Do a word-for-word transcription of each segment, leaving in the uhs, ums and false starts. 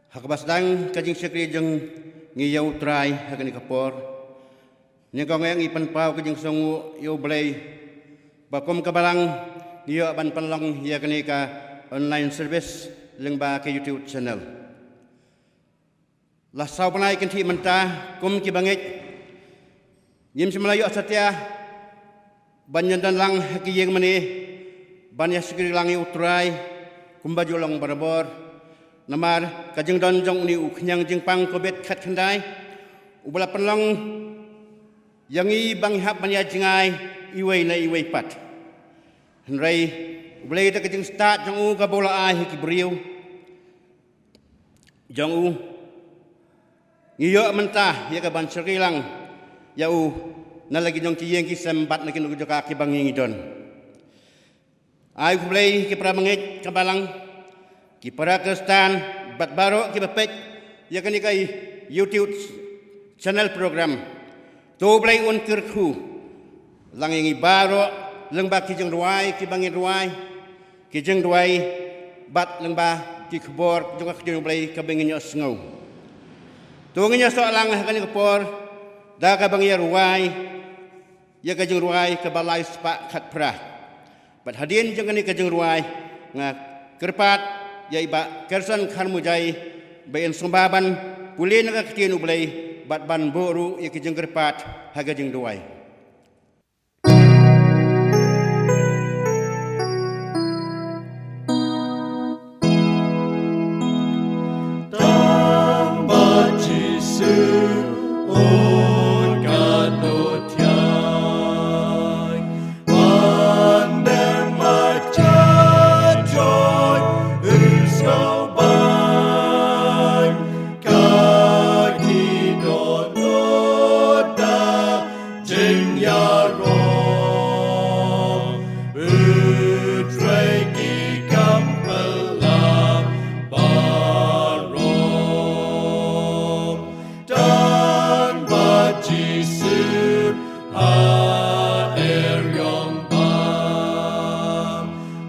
Ha kaba sdang ka jingshakri jong ngi ïa U Trai ha kane ka por, nyngkong eh ngi pynpaw ka jingsngewnguh ïa U Blei ba kum ka Balang ngi ïoh ban pynlong ïa kane ka online service lyngba ka YouTube channel. La saw bnai kynthih mynta, kum ki bangeit ngim shym la ïoh satia ban ïadon lang ha ki ïing mane ban ïa shakri lang ïa U Trai kumba ju long barabor. Namar ka jingdon jong une u khñiang jingpang Covid khatkhyndai uba la pynlong ïa ngi ba ngi hap ban ïa jngai iwei na iwei pat. Hynrei U Blei da ka jingstad jong u kaba u la ai ha ki briew jong u, ngi ïoh mynta ïa ka ban shakri lang ïa u na la ki jong ki ïing ki sem bad na kino ki jaka kiba ngi ngi don. Ai khublei ki para bangeit ka Balang, ki para Khristan bad baroh kiba peit ïa kane ka YouTube channel program. To U Blei un kyrkhu lang ïa ngi baroh lyngba ki jingrwai kiba ngin rwai, ki jingduwai bad lyngba ki khubor jong ka ktien U Blei kaba ngin ïohsngew. To ngin ïasoh lang ha kane ka por da kaba ngin ïa rwai ïa ka jingrwai kaba lai spah khatphra. Bad hadien jong kane ka jingrwai nga kyrpad ïa i Bah Kerson Kharmujai ba in sngewbha ban pule na ka ktien U Blei bad ban buh ruh ïa ka jingkyrpad ha ka jingduwai. Tang ba Jisu un katno thiang, ban dem ba jajoi u sngewbang, ka ki dohnud da jingïaroh, u Trai ki kam pynlap baroh. Tang ba Jisu ha eriong bam,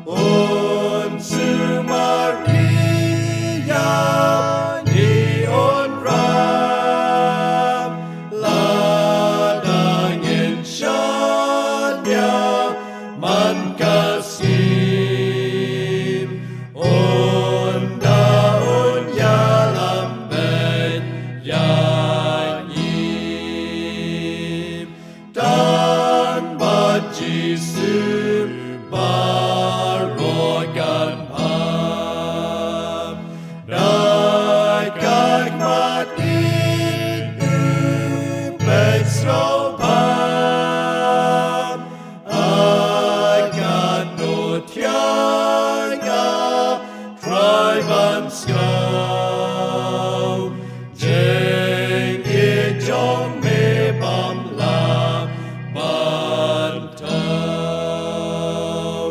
un sumar ïa ngi un ram, lada ngin shaniah man ka sngi, un da un ïalam beit ïa ngi. Tang ba Jisu baroh kan bam, da ka khmat ïing u peit sngewbha, ai katno thiang, A Trai, ban sngew jingïeit jong me bym lah ban thaw.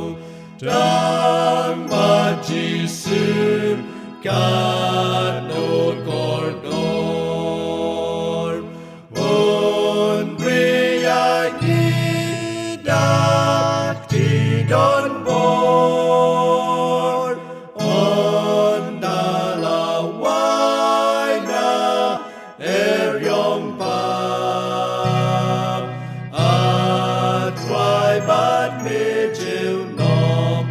Tang ba Jisu katno kordor, un pyrshah ïa ngi da ki donbor, un da la wai na eriong bam, A Trai, bad me junom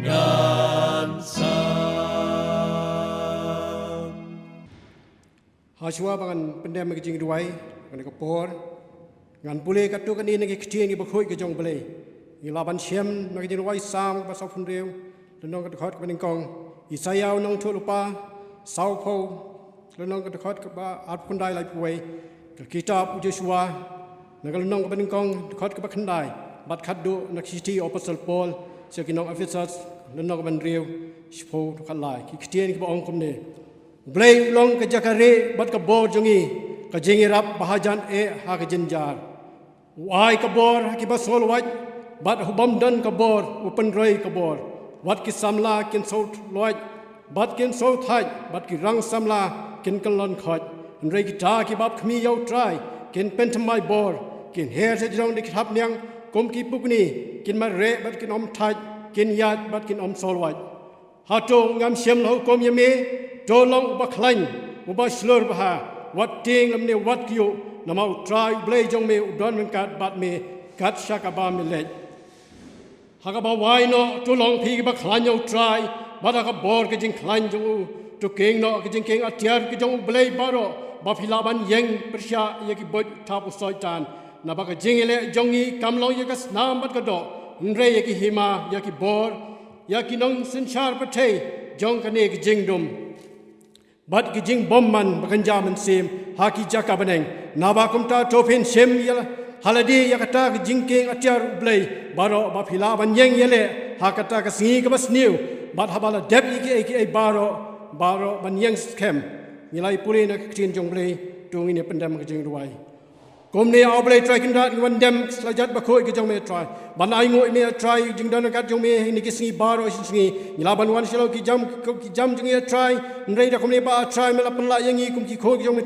ngan sam. Hashwa ba ngan pyndem ka jingduwai, kane ka por ngan pule katto katne na ki ktien kiba khuid ka jong U Blei. Ngi lah ban shem na ka jingduwai Salm kaba sawphew hynriew, lynnong ka dkhot kaba nyngkong, Isaïah u nongthoh lypa sawphew, lynnong ka dkhot kaba arphew khyndai, laiphew wei, ka kitab u Joshua, na ka lynnong kaba nyngkong, dkhot kaba khyndai, bad khatduh na ka shithi u Apostol Paul sha ki nong Ephesus, lynnong kaba hynriew, shiphew dkhot lai. Ki ktien kiba ong kumne: U Blei u long ka jaka rieh bad ka bor jong ngi, ka jingïarap ba hajan eh ha ka jynjar. U ai ka bor ha kiba sngewlwait, bad ha u bym don ka bor u pynroi ka bor. Wat ki samla kin sngewlwait bad kin sngewthait, bad ki rang samla kin kyllon khoit. Hynrei kita kiba ap khmih ïa U Trai kin pynthymmai bor, kin her sha jrong da ki thapniang kum ki pukni, kin mareh bad kin ym thait, kin ïaid bad kin ym sngewlwait. Hato ngam shym la hukum ïa me, To long uba khlaiñ, uba shlur bha, wat tieng lymne wat kyiuh, namar U Trai U Blei jong me u don ryngkat bad me kat sha kaba me leit. Ha kaba wai noh, to long phi kiba khlaiñ ïa U Trai, bad ha ka bor ka jingkhlaiñ jong u, to kieng noh ka jingkieng atiar ka jong U Blei baroh, ba phi lah ban ïeng pyrshah ïa ki buit thap u Soitan. Naba ka jingïaleh jong ngi kam long ïa ka snam bad ka doh, hynrei ïa ki hima, ïa ki bor, ïa ki nongsynshar pyrthei jong kane ka jingdum, bad ki jingbymman ba kynja mynsiem ha ki jaka bneng. Naba kumta to phin shim ïa la, ha lade ïa kata ka jingkieng atiar U Blei baroh, ba phi lah ban ïeng ïaleh ha kata ka sngi kaba sniew, bad haba la dep ïa kiei kiei baroh, baroh ban ïeng skhem. Ngi la ïa pule na ka ktien jong U Blei, to ngin ïa pyndem ka jingduwai. Kumne A Blei Trai Kynrad, ngi wan dem sha la jait bakhuid ka jong me Trai, ban ainguh ïa me Trai, jingdon ryngkat jong me ha kine ki sngi baroh shi sngi. Ngi lah ban wan sha la ki jam, ki jam jong ngi Trai, hynrei da kumne ba Trai me la pynlah ïa ngi kum ki khun ki jong me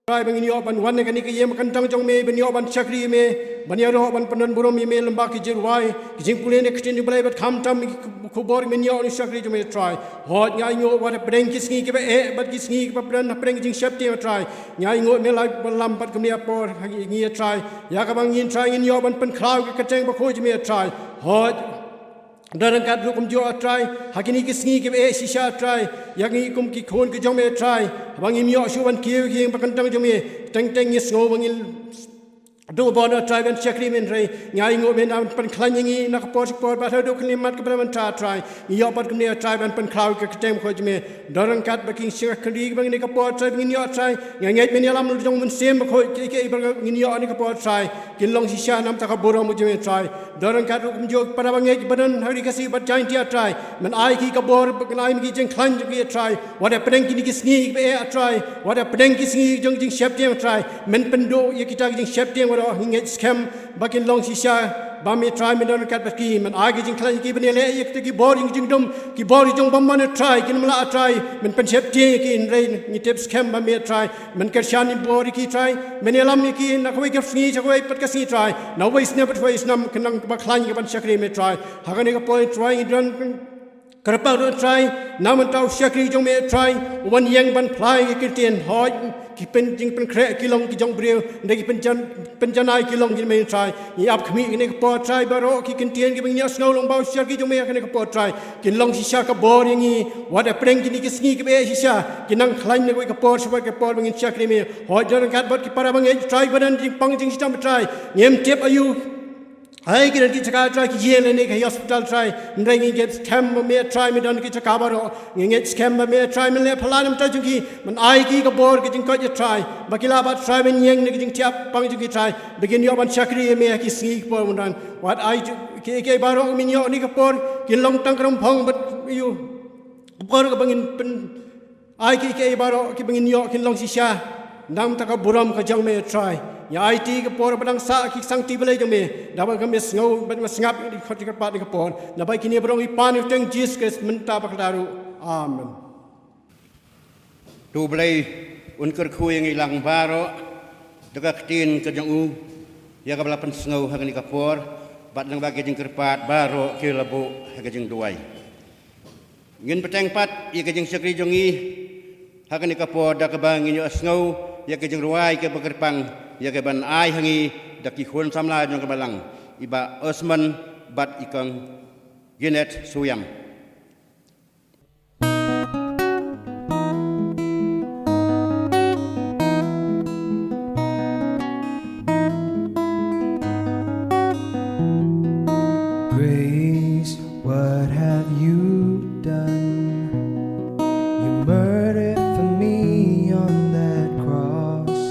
Trai, ba ngin ïoh ban wan na kane ka ïing ba kyntang jong me, ban ïoh ban shakri ïa me, ban ïaroh ban pyndon burom ïa me lyngba ki jingrwai, ki jingpule na ka ktien U Blei, bad khamtam ki khubor me ïoh na shakri jong me Trai. Hooid, ngi ainguh wat hapdeng ki sngi kiba eh bad ki sngi kiba pdeng, hapdeng ki jingsheptieng Trai, ngi ainguh me la wallam bad kumne por ha ngi Trai, ïa kaba ngin Trai ngin ïoh ban pynkhlaw ïa ka kyrteng bakhuid jong me Trai. Hooid, don ryngkat ruh kumjuh Trai ha kine ki sngi kiba eh shisha Trai, ïa ngi kum ki khun ki jong me Trai, haba ngim ïoh shuh ban kiew ïa ka ïing ba kyntang jong me, teng teng ngi sngew ba ngin duh bor Trai ban shakri me, hynrei ngi ainguh me nang pynkhlaiñ ïa ngi na ka por sha ka por, bad haduh kane ka mat kaba mynta Trai, ngi ïoh pat kumne Trai ban pynkhlaw ïa ka kyrteng bakhuid jong me. Don ryngkat bad ki shakri ba ngin ïa ka por Trai, ba ngin ïoh Trai, ngi ngeit me ïalam jong u Mynsiem Bakhuid, kiei kiei ba ngin ïoh ha kane ka por Trai, kin long shisha namar ka burom jong me Trai. Don ryngkat ruh kumjuh para bangeit ba don ha ri Khasi bad Jaiñtia Trai, men ai ki ka bor, men ai ki jingkhlaiñ jong ki Trai, wat hapdeng kine ki sngi kiba eh Trai, wat hapdeng ki sngi jong jingsheptieng Trai, men pynduh ïa kita ki jingsheptieng baroh, ngi ngeit skhem ba kin long shisha ba me Trai me don ryngkat bad ki, men ai ki jingkhlaiñ ïa ki, men ïaleh ïa kita ki bor jong jingdum, ki bor jong bymman Trai, kin ym lah Trai men pynsheptieng ïa ki, hynrei ngi tip skhem ba me Trai men kyrshan ïa ki bor ïa ki Trai, men ïalam ïa ki na kawei ka sngi sha kawei pat ka sngi Trai, na kawei snem pat kawei snem, khnang ba khlaiñ ka ban shakri me Trai. Ha kane ka por Trai ngi don kyrpad ruh Trai na bynta u shakri jong me Trai, u ban ïeng ban phla ïa ki ktien. Hooid, ki pyn, jingpynkhreh ki long ki jong briew, hynrei ki pynjan, pynjanai ki long jong me Trai. Ngi ap khmih kane ka por Trai, baroh ki ktien kiba ngin ïohsngew lyngba u shakri jong me ha kane ka por Trai, kin long shisha ka bor ïa ngi, wat hapdeng kine ki sngi kiba eh shisha, kin nang khlaiñ na kawei ka por sha kawei ka por ba ngin shakri me. Hooid, don ryngkat bad ki para bangeit Trai ba don jingpang jingshitom Trai, ngim tip aïu, ha ki don ki jaka Trai, ki ïing lane ki hospital Trai, hynrei ngi ngeit skhem ba me Trai me don ki jaka baroh, ngi ngeit skhem ba me Trai men leh phylla na bynta jong ki, men ai ki ka bor ka jingkoit Trai, ba ki lah bad Trai men ïeng na ka jingthiah pang jong ki Trai, ba kin ïoh ban shakri ïa me ha ki sngi ki por mynta. Wat ai jong ki, ki baroh men ïoh ha kane ka por, kin long tang ka rymphong bad ïa ka por kaba ngin pyn ai ki, ki baroh kiba ngin ïoh kin long shisha namar ka burom ka jong me Trai. Ïa aiti ka por ba dang sah ki sangti Blei jong me, da ba ka me sngew bad me sngap ïa ki khot ïa ka pat ïa ka por. Naba kine baroh ngi pan ïa ka kyrteng Jisu Khrist mynta bad ka daru. Amen. To U Blei un kyrkhu ïa ngi lang baroh da ka ktien ka jong u, ïa kaba la pynsngew ha kane ka por, bad lyngba ki jingkyrpad baroh ki la buh ha ka jingduwai. Ngin bteng pat ïa ka jingshakri jong ngi ha kane ka por da kaba ngin ïohsngew ïa ka jingrwai kaba kyrpang, ïa kaban ai ha ngi da ki khun samla jong ka Balang, i Bah Osman bad i Kong Ginet Suiam. Grace, what have you done? You murdered for me on that cross,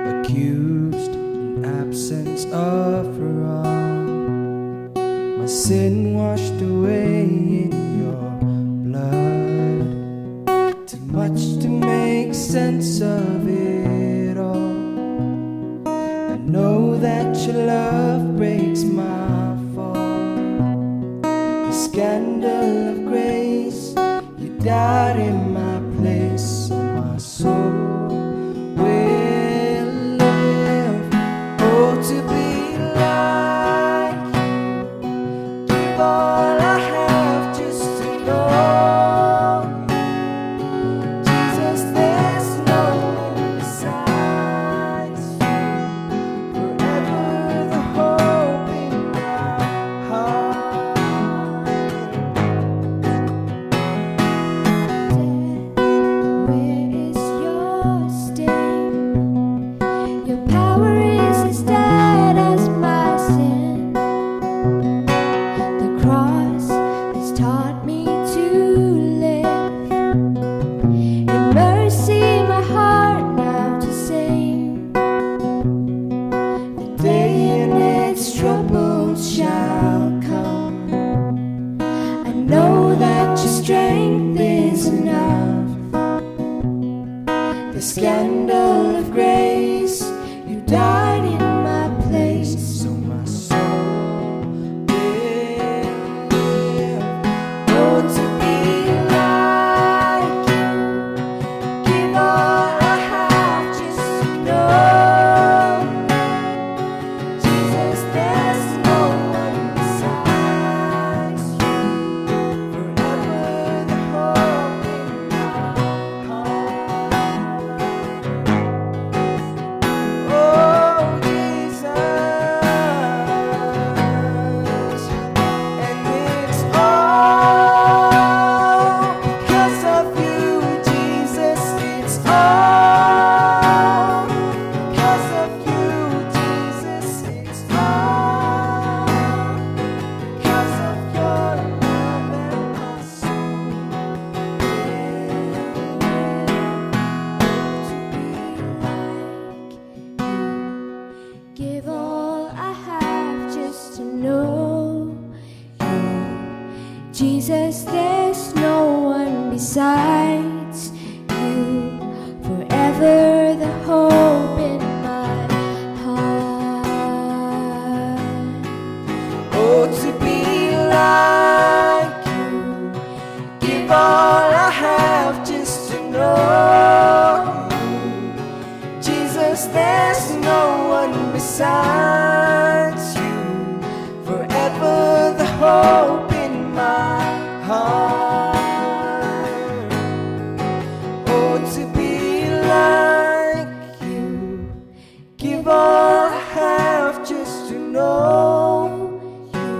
accused in absence of wrong. My sin washed away in your blood. Too much to make sense of it all. I know that your love breaks my fall. The scandal of grace, you died in my place, so my soul will live. Oh, to be like you. Give all I have just to know you. know you. Jesus, there's no one besides you. Forever the hope in my heart. Oh, to be like you. Give all I have just to know you. Jesus, there's no one besides you. Forever the hope in my heart. Oh, to be like you. Give all I have just to know you.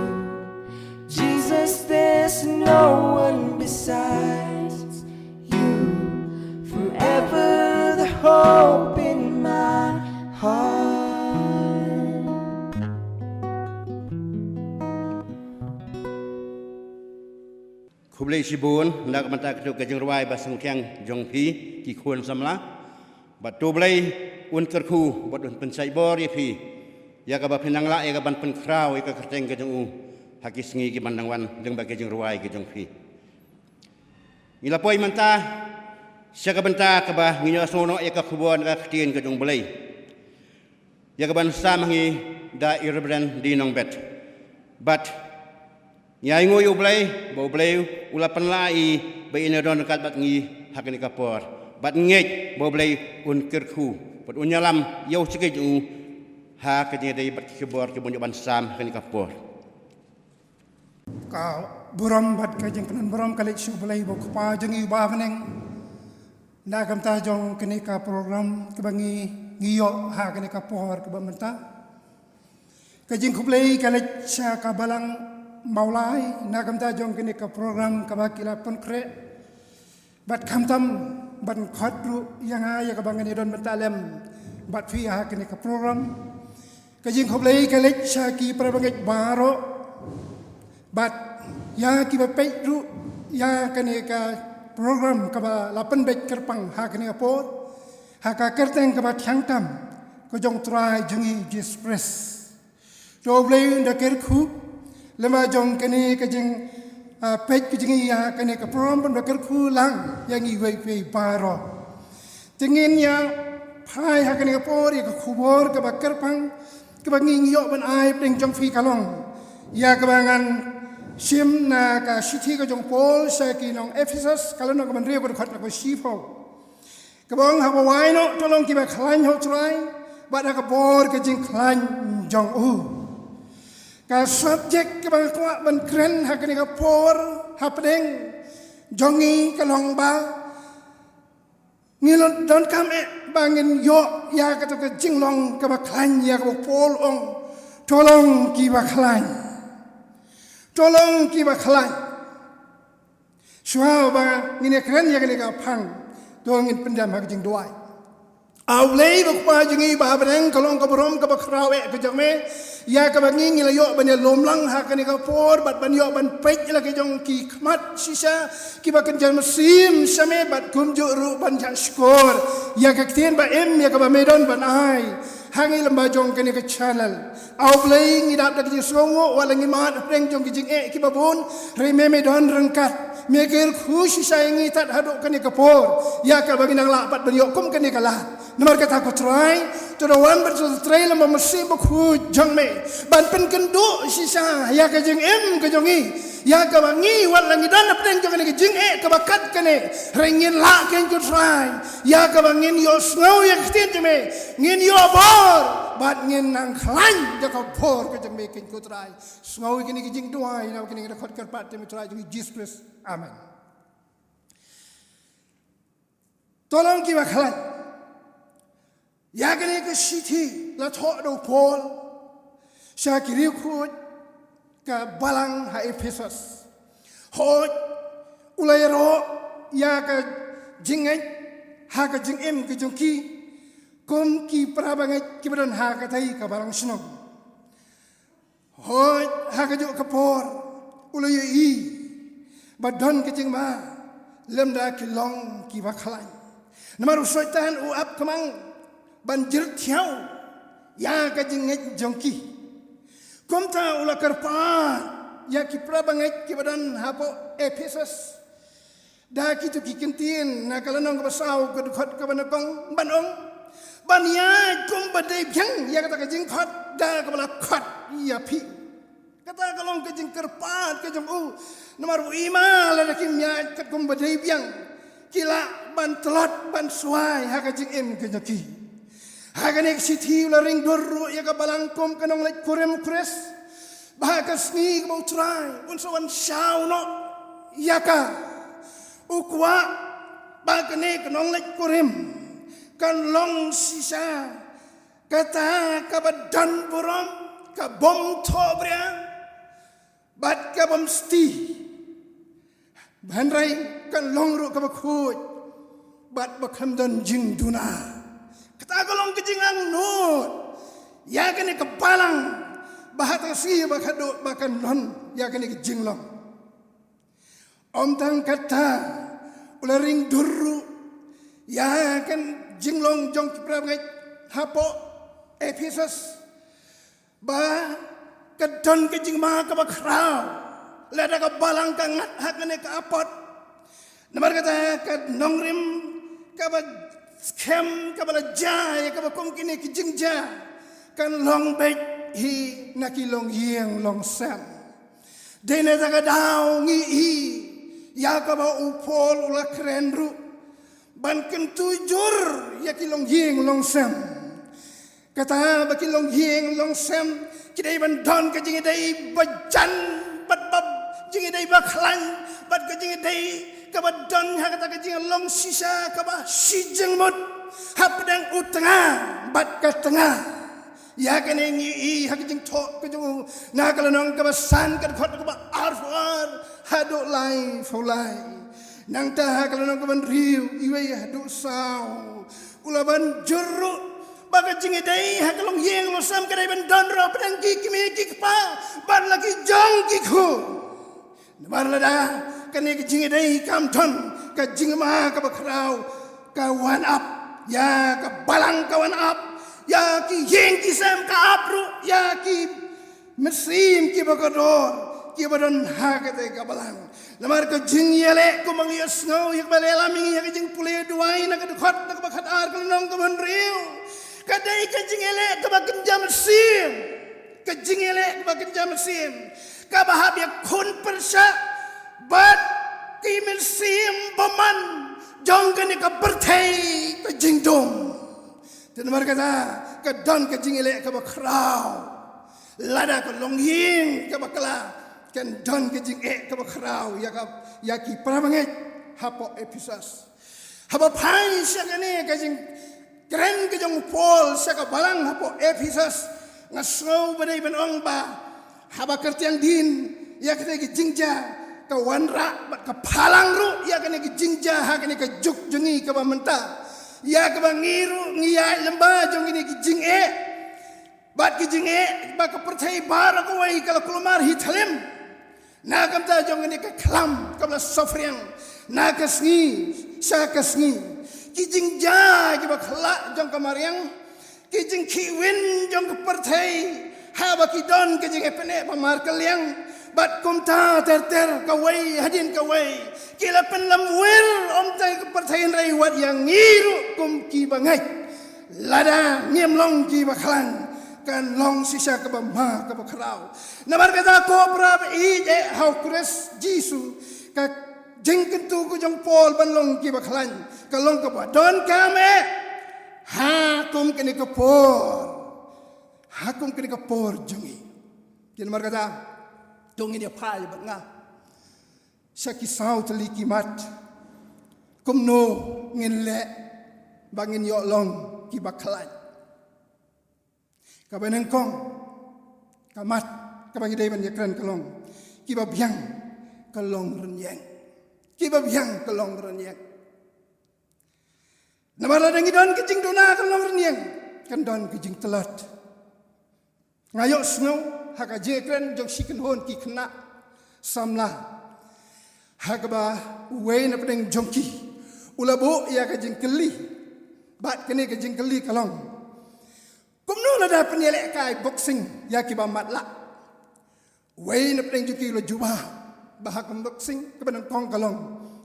Jesus, there's no one besides you. Forever the hope in my heart. Khublei shibun na ka bynta katto ka jingrwai ba sngewthiang jong phi ki khun samla. Bad to U Blei un kyrkhu bad un pynshait bor ïa phi, ïa kaba phin nang lah ïa ka ban pynkhraw ïa ka kyrteng ka jong u ha ki sngi ki ban nang wan lyngba ki jingrwai ki jong phi. Ngi la poi mynta sha ka bynta kaba ngin ïohsngew noh ïa ka khubor na ka ktien ka jong U Blei, ïa ka ban sam ha ngi da i Reverend D. Nongbet. Bad ngi ainguh ïa U Blei ba U Blei u la pynlah i ba in ïa don ryngkat bad ngi ha kane ka por. Bad ngeit ba U Blei un kyrkhu bad un ïalam ïa u shakri jong u ha ka jingïadei bad ki khubor kiban ïoh ban sam ha kane ka por. Ka burom bad ka jingkmen burom ka leit sha U Blei ba u Kpa jong ngi uba ha bneng, na ka bynta jong kane ka program kaba ngi, ngi ïoh ha kane ka por kaba mynta. Ka jingkhublei ka leit sha ka Balang Mawlai na ka bynta jong kane ka program kaba ki la pynkhreh. Bad khamtam ban khot ruh ïa nga ïa kaba ngan ïa don bynta lem bad phi ha kane ka program. Ka jingkhublei ka leit sha ki para bangeit baroh bad ïa kiba peit ruh ïa kane ka program kaba la pynbeit kyrpang ha kane ka por, ha ka kyrteng kaba thiang tam ka jong U Trai jong ngi Jisu Khrist. To U Blei un da kyrkhu lem ha jong kane ka jing, ah, peit ka jong ngi ïa kane ka program, un da kyrkhu lang ïa ngi wei wei baroh. Te ngin ïa phai ha kane ka por ïa ka khubor kaba kyrpang kaba ngi ngi ïoh ban ai pdeng jong phi ka long ïa kaba ngan shim na ka shithi ka jong u Paul sha ki nong Ephesus, ka lynnong kaba hynriew, ka dkhot kaba shiphew. Kaba ong, haba wai noh to long kiba khlaiñ ha U Trai bad ha ka bor ka jingkhlaiñ jong u. Ka subject kaba nga kwah ban kren ha kane ka por hapdeng jong ngi ka long ba ngi la donkam eh ba ngin ïoh ïa kato ka jinglong kaba khlaiñ, ïa kaba u Paul u ong, to long kiba khlaiñ. To long kiba khlaiñ. Shuwa ba ngin ïa kren ïa kane ka phang, to ngin pyndem ha ka jingduwai. A U Blei ba U Kpa jong ngi uba ha bneng, ka long ka burom kaba khraw eh ka jong me ïa kaba ngi ngi la ïoh ban ïalum lang ha kane ka por bad ban ïoh ban peit ïa la ki jong ki khmat shisha kiba kynja mynsiem sha me bad kumjuh ruh ban jah shukor ïa ka ktien ba im ïa kaba me don ban ai ha ngi lem ha jong kane ka channel. A U Blei, ngi dap da ka jingsngewnguh wat la ngi mad hapdeng jong ki jingeh kiba bun, hynrei me me don ryngkat. Me kyrkhu shisha ïa ngi tad haduh kane ka por ïa kaba ngin nang lah pat ban ïoh kum kane ka lad. Namar kata ko Trai, to da wan bad to trei lem bad u Mynsiem Bakhuid jong me ban pynkynduh shisha ïa ka jingim ka jong ngi, ïa kaba ngi wat la ngi don hapdeng jong kane ka jingeh kaba kat kane, hynrei ngin lah keiñ ko Trai ïa kaba ngin ïohsngew ïa ka ktien jong me, ngin ïoh bor bad ngin nang khlaiñ da ka bor ka jong me keiñ ko Trai. Sngew ïa kine ki jingduwai na kine ki dkhot kyrpad ha ktien u Trai jong ngi Jisu Khrist. Amen. To long kiba khlaiñ. Ïa kane ka shithi la thoh da u Paul sha ki riewkhuid ka balang ha Ephesus. Hooid, u la ïaroh ïa ka jingngeit ha ka jingim ka jong ki kum ki para bangeit kiba don ha katei ka balang shnong. Hooid, ha kajuh ka por u la ïohi ba don ka jingma lymda ki long kiba khlaiñ. Namar u Soitan u ap khmang ban jyrthiaw ïa ka jingngeit jong ki. Kumta u la kyrpad ïa ki para bangeit kiba don hapoh Ephesus da kito ki kyntien, na ka lynnong kaba saw, ka dkhot kaba nyngkong, ban ong, ban ïaid kumba dei biang ïa kata ka jingkhot da kaba la khot ïa phi. Kata ka long ka jingkyrpad ka jong u. Namar u i ma, lada kim ïaid katkum ba dei biang, ki lah ban tlot ban swai ha ka jingim ka jong ki. Ha kane ka shithi u la ring dur ruh ïa ka balang kum ka nongleit kurim u Khrist, ba ha ka sngi kaba u Trai un sa wan shaw noh ïa ka, u kwah ba kane ka nongleit kurim kan long shisha kata kaba don burom, ka bym thohbria bad ka bym sti, hynrei kan long ruh kaba khuid bad ba kham don jingduna. Kata ka long ka jingangnud ïa kane ka balang, ba ha ka sngi ba khadduh ba kan don ïa kane ka jinglong. Ym tang kata, u la ring dur ruh ïa ka jinglong jong ki para bangeit hapoh Ephesus, ba ka don ka jingma kaba khraw lada ka balang ka ngat ha kane ka apot. Namar kata ka nongrim kaba skhem, kaba la jia ïa kaba kum kine ki jingjia, kan long beit hi na ki longïing longsem. Dei na kata ka daw ngi i ïa kaba u Paul u la kren ruh ban kyntu jur ïa ki longïing longsem. Kata ba ki longïing longsem ki dei ban don ka jingïadei ba jan bad ba, jingïadei ba khlaiñ, bad ka jingïadei kaba don ha kata ka jinglong shisha kaba shi jingmut hapdeng u tnga bad ka tnga. Ïa kane ngi i ha ka jingthoh ka jong u na ka lynnong kaba san, ka dkhot kaba arphew ar haduh laiphew lai. Nangta ha ka lynnong kaba hynriew, iwei haduh saw, u la ban jur ruh ba ka jingïadei ha ka longïing longsem ka dei ban don ruh hapdeng ki kmie ki kpa bad la ki jong ki khun. Namar lada kane ka jingïadei kam don, ka jingma kaba khraw ka wan ap, ïa ka balang ka wan ap, ïa ki ïing ki sem ka ap ruh, ïa ki mynsiem kiba kordor kiba don ha kata ka balang. Namar ka jingïaleh, kumba ngi ïohsngew ïa kaba la ïalam ïa ngi ha ka jingpule duwai na ka dkhot, na kaba khatar, ka lynnong kaba hynriew, ka dei ka jingïaleh kaba kynja mynsiem. Ka jingïaleh kaba kynja mynsiem kaba hap ïakhun pyrshah bad ki mynsiem bymman jong kane ka pyrthei ka jingdum. Te namar kata ka don ka jingïaleh kaba khraw. Lada ka longïing kaba kla, kan don ka jingeh kaba khraw ïa ka, ïa ki para bangeit hapoh Ephesus. Haba phai sha kane ka jingkren ka jong u Paul sha ka balang hapoh Ephesus, nga sngew ba dei ban ong ba haba kyrtiang dien ïa kata ka jingjia, ka wanrah bad ka phalang ruh ïa kane ka jingjia ha kane ka juk jong ngi kaba mynta, ïa kaba ngi ruh ngi ïaid lyngba jong kine ki jingeh bad ki jingeh ba ka pyrthei baroh kawei ka la kulmar hi thlem. Na ka bynta jong kane ka khlam kaba la sophrang na ka sngi sha ka sngi, ki jingjia kiba khlad jong ka mariang, ki jingkhih win jong ka pyrthei, haba ki don ka jingeh pyneh ba markylliang, bad kumta ter ter, kawei hadien kawei, ki la pynlem wir ym tang ïa ka pyrthei hynrei wat ïa ngi ruh kum kiba ngeit. Lada ngim long kiba khlaiñ, kan long shisha kaba ma kaba khraw. Namar kata ko para ba ïeit eh ha u Khrist Jisu, ka jingkyntu ka jong u Paul ban long kiba khlaiñ ka long kaba donkam eh ha kum kane ka por, ha kum kane ka por jong ngi. Te namar kata to ngin ïa phai bad nga sha ki saw tylli ki mat, kumno ngin leh ba ngin ïoh long kiba khlaiñ. Kaba nyngkong, ka mat kaba ngi dei ban ïakren ka long, kiba biang ka long rynïeng. Kiba biang ka long rynïeng. Namar lada ngi don ka jingduna ka long rynïeng, kan don ka jingtlot. Nga ïohsngew ha ka jingkren jong shi kynhun ki khynnah samla, ha kaba uwei na pdeng jong ki u la buh ïa ka jingkylli. Bad kane ka jingkylli ka long, kumno lada pynïalehkai boxing ïa kiba matlah? Wei na pdeng jong ki la jubab ba ha ka unboxing kaba nyngkong ka long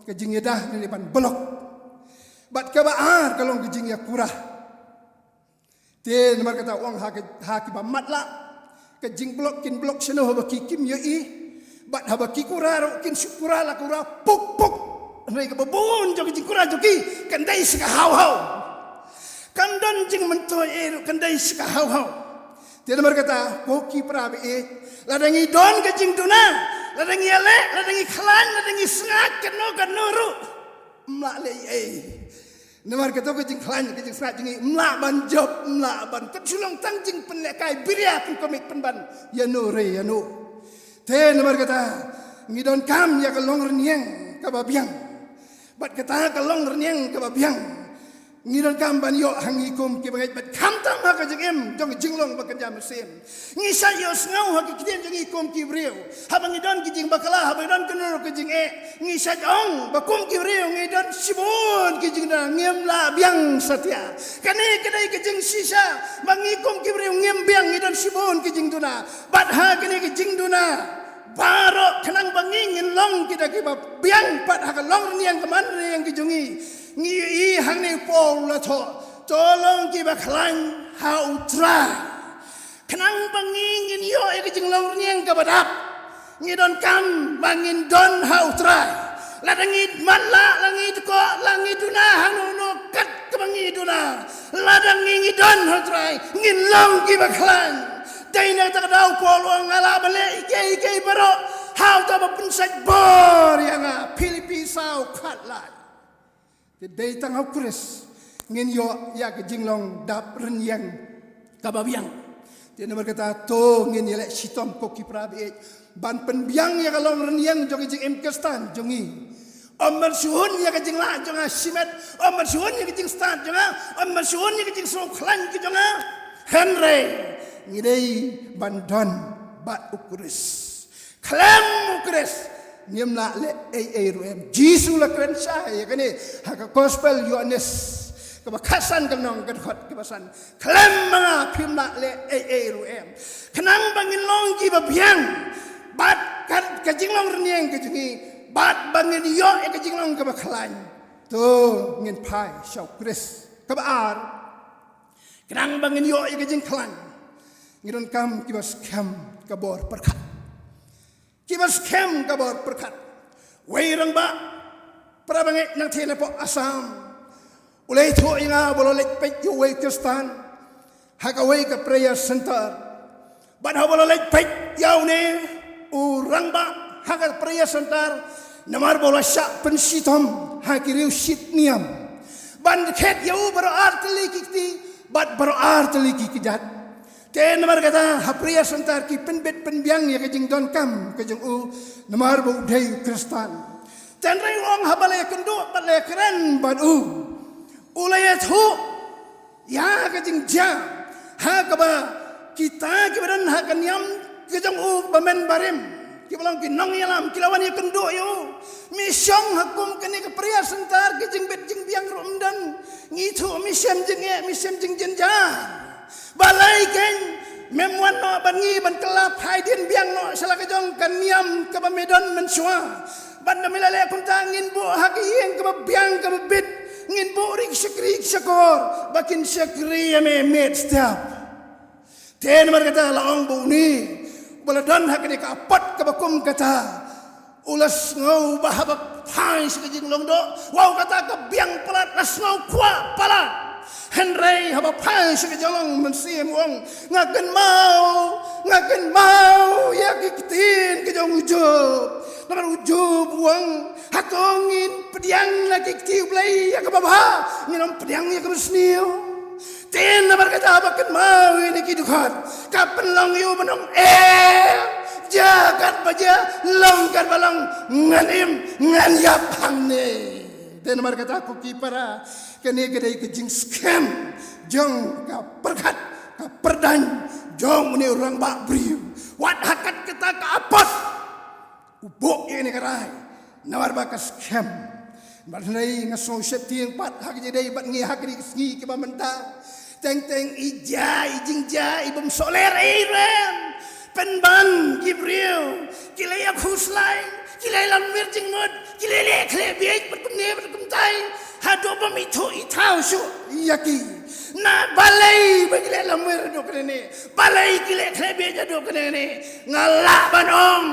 ka jingïada ne ban block. Bad kaba ar ka long ka jingïakura. Te namar kata u ong ha ka, ha kiba matlah, ka jingblock kin block shano haba ki kim ïohi. Bad haba ki kura ruh kin shu kura la kura puk puk. Hynrei kaba bun jong ka jingkura jong ki kan dei sha ka haw haw. Kam don jingmyntoi ei ruh, kan dei sha ka haw haw. Te namar kata ko ki para baieit, lada ngi don ka jingduna, lada ngi ïaleh, lada ngi khlaiñ, lada ngi sngaid kano kano ruh, ym lah leh ei ei. Namar kata ka jingkhlaiñ, ka jingsngaid jong ngi ym lah ban jop, ym lah ban, kan shu long tang jingpynlehkai biria, pynkommit, pynban ïano re ïano. Te namar kata ngi donkam ïa ka longrynïeng kaba biang. Bad kata ka longrynïeng kaba biang ngi donkam ban ïoh ha ngi kum ki bangeit, bad khamtam ha ka jingim jong ka jinglong ba kynja mynsiem. Ngi shait ïohsngew ha ki ktien jong ngi kum ki briew, haba ngi don ki jingbakla, haba ngi don kano ka jingeh, ngi shait ong ba kum ki briew ngi don shibun ki jingduna, ngim lah biang satia. Kane ka dei ka jingshisha ba ngi kum ki briew ngim biang, ngi don shibun ki jingduna. Bad ha kane ka jingduna baroh, khnang ba ngi ngin long kita kiba biang pat ha ka longrynïeng ka manrynïeng ka jong ngi, ngi ïohi hangne u Paul u la thoh, to long kiba khlaiñ ha u Trai. Khnang ba ngi ngin ïoh ïa ka jinglongrynïeng kaba dap, ngi donkam ba ngin don ha u Trai. Lada ngi matlah, la ngi dkoh, la ngi duna hangno hangno kat kaba ngi duna, lada ngi ngi don ha u Trai, ngin long kiba khlaiñ. Dei na kata ka daw u Paul u ong, nga lah ban leh kiei kiei baroh ha uta uba pynshait bor ïa nga. Philippi saw khatlai. Te dei tang ha u Khrist ngin ïoh ïa ka jinglong dap rynïeng kaba biang. Te namar kata to ngin ïaleh shitom ko ki para baieit ban pynbiang ïa ka longrynïeng jong ka jingim Khristan jong ngi. Ym ban shu hun ïa ka jinglah jong nga shimet, ym ban shu hun ïa ka jingstad jong nga, ym ban shu hun ïa ka jingsngewkhlaiñ ka jong nga. Hynrei ngi dei ban don bad u Khrist. Khlem u Khrist ngim lah leh ei ei ruh em. Jisu la kren shai ïa kane ha ka Gospel Ïoannis kaba khatsan, ka lynnong ka dkhot kaba san. Khlem ma nga phim lah leh ei ei ruh em. Khnang ba ngin long kiba biang bad ka, ka jinglong rynïeng ka jong ngi, bad ba ngin ïoh ïa ka jinglong kaba khlaiñ, to ngin phai sha u Khrist. Kaba ar, khnang ba ngin ïoh ïa ka jingkhlaiñ, ngi donkam kiba skhem ka bor pyrkhat. Kiba skhem ka bor pyrkhat. Wei rangbah para bangeit nangtei napoh Assam u la ïathuh ïa nga ba u la leit peit ïa uwei u Khristan ha kawei ka prayer center. Bad haba u la leit peit ïa une u rangbah ha ka prayer center, namar ba u la shah pynshitom ha ki riew shit niam, ban khet ïa u baroh ar tylli ki kti bad baroh ar tylli ki kjat. Te namar kata ha prayer center ki pynbit pynbiang ïa ka jingdonkam ka jong u, namar ba u dei u Khristan. Te hynrei u ong haba la ïakynduh bad la ïakren bad u, u la ïathuh ïa ka jingjia ha kaba kita kiba don ha ka niam ka jong u ba men barim, kiba long ki nongïalam, ki la wan ïakynduh ïa u. Mi shong ha kum kane ka prayer center, ka jingbit jingbiang ruh ym don. Ngi thuh mi shem jingeh, mi shem jingjynjar. Balei kein mem wan noh bad ngi ban kylla phai dien biang noh sha la ka jong ka niam kaba me don mynshuwa? Bad namar me la leh kumta, ngin buh ha ka ïing kaba biang kaba bit, ngin buh ri ki shakri ki shakor ba kin shakri ïa me miet step. Te namar kata la ong ba une uba la don ha kane ka apot kaba kum kata, u la sngew ba haba phai sha ka jinglong doh, wow, kata ka biang palat, la sngew kwah palat. Hynrei haba phai sha ka jinglong mynsiem u ong, nga kynmaw, nga kynmaw ïa ki ktien ka jong u Job. Namar u Job u ong, hato ngin pdiang na ki kti U Blei ïa kaba bha, ngin ym pdiang ïa kaba sniew? Te namar kata ba kynmaw ïa kine ki dkhot, ka pynlong ïa u ban ong, eh, jia katba jia, long katba long, ngan im, ngan ïap hangne. Te namar kata ko ki para, kane ka dei ka jingskhem jong ka pyrkhat, ka pyrdaiñ jong une u rangbah briew. Wat ha kat kata ka apot u buh ïa kane ka rai namar ba ka skhem. Bad hynrei nga sngew sheptieng pat ha ka jingïadei bad ngi ha kane ka sngi kaba mynta. Teng teng i jia, i jingjia, i bym sohler ei ruh em. Pynban ki briew Lai, ki leh lamwir jingmut, ki leh leh khleh bieit bad kumne bad kumtai. Haduh ba mih thuh i thaw shuh ïa ki. Na balei ba ki leh lamwir haduh kane ne? Balei ki leh khleh bieit haduh kane ne? Nga lah ban ong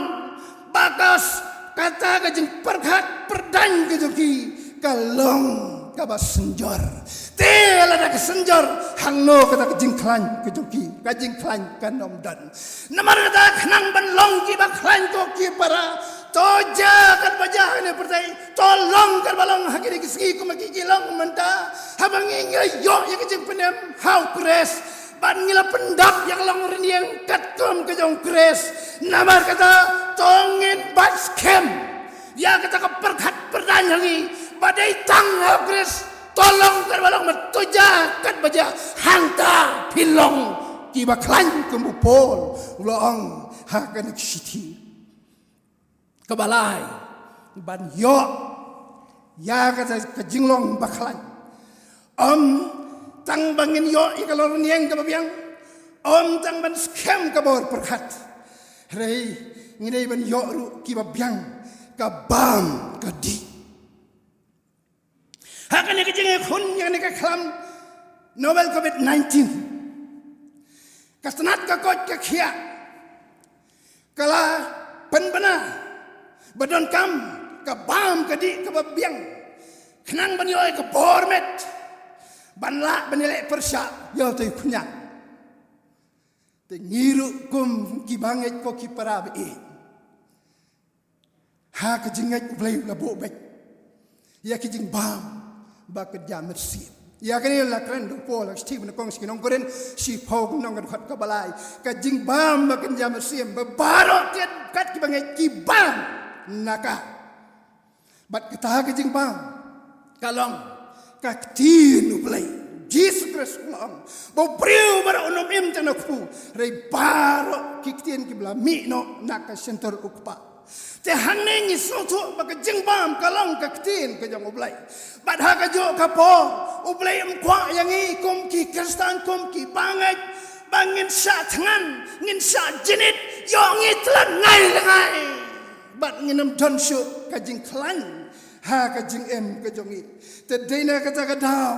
ba ka s-, kata ka jingpyrkhat pyrdaiñ ka jong ki ka long kaba synjor. Te lada ka synjor, hangno kata ka jingkhlaiñ ka jong ki, ka jingkhlaiñ kan ym don. Namar kata khnang ban long kiba khlaiñ ko ki para, to jia katba jia ha kane ka pyrthei, to long katba long ha kine ki sngi kumba ki, ki long mynta. Haba ngi, ngi la ïoh ïa ka jingpynim ha U Khrist, bad ngi la pyndap ïa ka long rynïeng katkum ka jong U Khrist. Namar kata to ngin bat skhem ïa kata ka pyrkhat pyrdaiñ ha ngi ba dei tang ha U Khrist. To long katba long, bad to jia katba jia, hangta phin long kiba khlaiñ, kum u Paul u la ong ha kane ka shithi. Kaba lai, ban ïoh ïa kata ka jinglong bakhlaiñ, ym tang ba ngin ïoh ïa ka long rynïeng kaba biang, ym tang ban skhem ka bor pyrkhat, hynrei ngi dei ban ïoh ruh kiba biang ka bam ka dih. Ha kane ka jingïakhun ïa kane ka khlam nobel covid nineteen, ka tnat ka koit ka khiah ka la pynbna ba donkam ka bam ka dih kaba biang, khnang ban ïoh ïa ka bor met ban lah ban ïaleh pyrshah ïa uta u khñiang. Te ngi ruh kum ki bangeit, ko ki para ba ïeit, ha ka jingngeit U Blei u la buh beit ïa ki jingbam ba kynja mynsiem. Ïa kane la kren da u Paul ha ka shithi ba nyngkong sha ki nong Korinth, shiphew, nong ka dkhot kaba lai. Ka jingbam ba kynja mynsiem, ba baroh kat ki bangeit ki bam na ka. Bad kata ka jingbam ka long ka ktien U Blei. Jisu Khrist u la ong ba u briew baroh un ym im tang na u kpu, hynrei baroh ki ktien kiba la mih noh na ka shyntur u Kpa. Te hangne ngi sngewthuh ba ka jingbam ka long ka ktien ka jong U Blei. Bad ha kajuh ka por U Blei um kwah ïa ngi kum ki Khristan, kum ki bangeit, ba ngin shah thngan, ngin shah jnit, ïoh ngi tlot ngai lyngai. Bad ngin ym don shuh ka jingkhlaiñ ha ka jingim ka jong ngi. Te dei na kata ka daw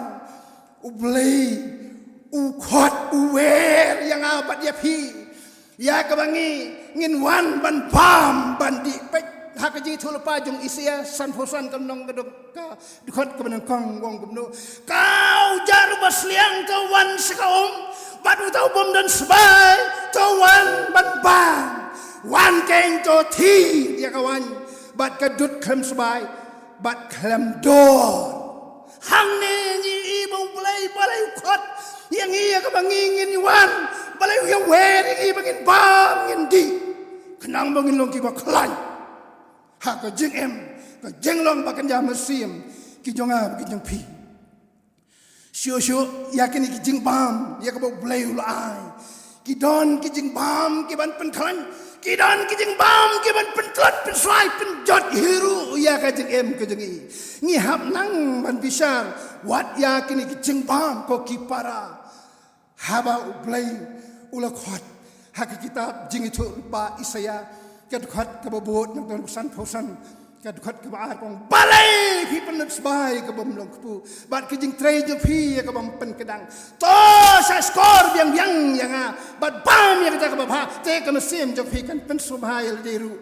U Blei u khot, u wer ïa nga bad ïa phi, ïa kaba ngi, ngin wan ban bam ban dih. Peit ha ka jingïathuhlypa jong Isaïah sanphew san, ka lynnong ka dkhot, ka dkhot kaba nyngkong, u ong kumno: Ka ujar uba sliang to wan sha ka um, bad uta u bym don sbai to wan ban bam. Wan kein to thied ïa ka waiñ bad ka dud khlem sbai bad khlem dor. Hangne ngi i ba U Blei, U Blei u khot ïa ngi ïa kaba ngi, ngin wan, U Blei u ïawer ïa ngi ba ngin bam, ngin dih, khnang ba ngin long kiba khlaiñ ha ka jingim, ka jinglong ba kynja mynsiem ki jong nga, ki jong phi. Shuh shuh ïa kine ki jingbam ïa kaba U Blei u la ai, ki don ki jingbam ki ban pynkhlaiñ, ki don ki jingbam ki ban pyntlot, pynswai, pynjot hi ruh ïa ka jingim ka jong ngi. Ngi hap nang ban bishar wat ïa kine ki jingbam, ko ki para. Haba U Blei u la khot ha ka kitab jingïathuhlypa Isaïah, ka dkhot kaba bud, nang tang san phew san, ka dkhot kaba ar, ka ong: Balei phi pynlut sbai ka bym long kpu, bad ka jingtrei jong phi ïa ka bym pynkdang? To shah shkor biang biang ïa nga bad bam ïa kata kaba bha, te ka mynsiem jong phi kan pynsngewbha ïa lade ruh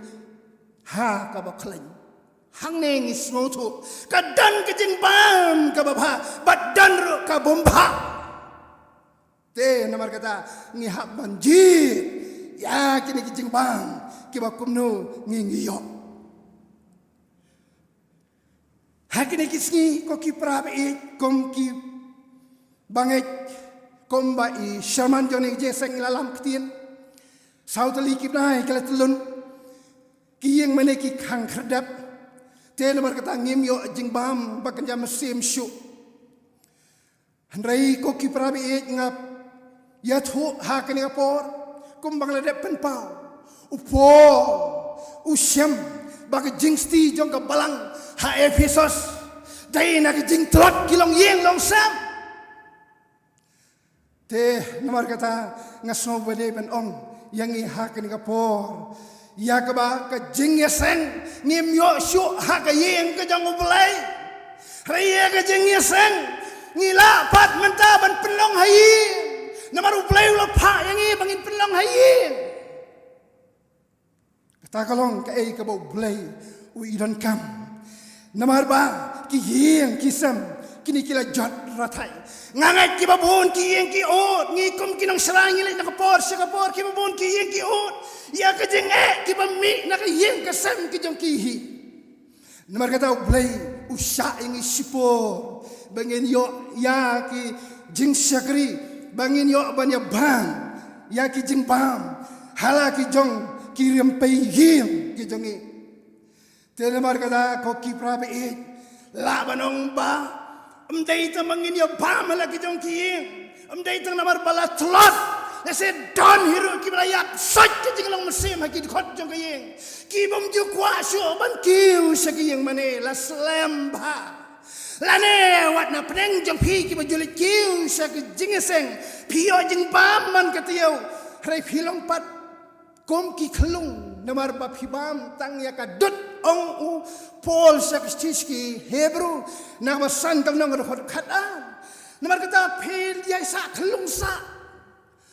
ha kaba khlaiñ. Hangne ngi sngewthuh ka don ka jingbam kaba bha bad don ruh ka bym bha. Te namar kata ngi hap ban jied ïa kine ki jingbam kiba kumno ngi, ngi ïoh. Ha kine ki sngi, ko ki para ba ïeit, kum ki bangeit, kumba i Sherman jong ngi, jingïaseng, i la lam ktien, saw tylli ki bnai ki la tyllun, ki ïing mane ki khang khyrdep. Te namar kata ngim ïoh jingbam ba kynja mynsiem shuh. Hynrei ko ki para ba ïeit, nga ïathuh ha kane ka por, kumba nga la dep pynpaw, u Paul u shem ba ka jingsti jong ka balang ha Ephesos dei na ka jingtlot ki longïing longsem. Te namar kata nga sngew ba dei ban ong ïa ngi ha kane ka por, Ïa kaba ka jingïaseng ngim ïoh shuh ha ka ïing ka jong U Blei. Hynrei ïa ka jingïaseng ngi lah pat mynta ban pynlong ha ïing. Namar U Blei u la phah ïa ngi ba ngin pynlong ha ïing. Kata ka long kaei kaba U Blei u i donkam. Namar ba ki ïing ki sem kine ki la jot rathai. Nga ngeit kiba bun ki ïing ki ud, ngi kum ki nongshrai ngi leit na ka por sha ka por, kiba bun ki ïing ki ud. Ïa ka jingeh kiba mih na ka ïing ka sem ki jong ki hi. Namar kata U Blei u shah ïa ngi shipor ba ngin ïoh ïa ki jingshakri, ba ngin ïoh ban ïa bam ïa ki jingbam ha la ki jong ki rympei ïing ki jong ngi. Te namar kata ko ki para baieit, lah ban ong ba ym dei tang ba ngin ïa bam ha la ki jong ki ïing, ym dei tang namar ba la tlot, lehse don hi ruh kiba la ïap sot ka jinglong mynsiem ha ki dkhot jong ka ïing. Ki bym ju kwah shuh ban kiew sha ka ïing mane, la slem bha. Lane wat na pdeng jong phi kiba ju leit kiew sha ka jingïaseng, phi ïoh jingbam man ka taïew, hynrei phi long pat kum ki khyllung, namar ba phi bam tang ïa ka dud. Ong u Paul sha ki shithi ki Hebru, na kaba san ka lynnong, ka dkhot khatar. Namar kata phi ïa sah khyllung sah.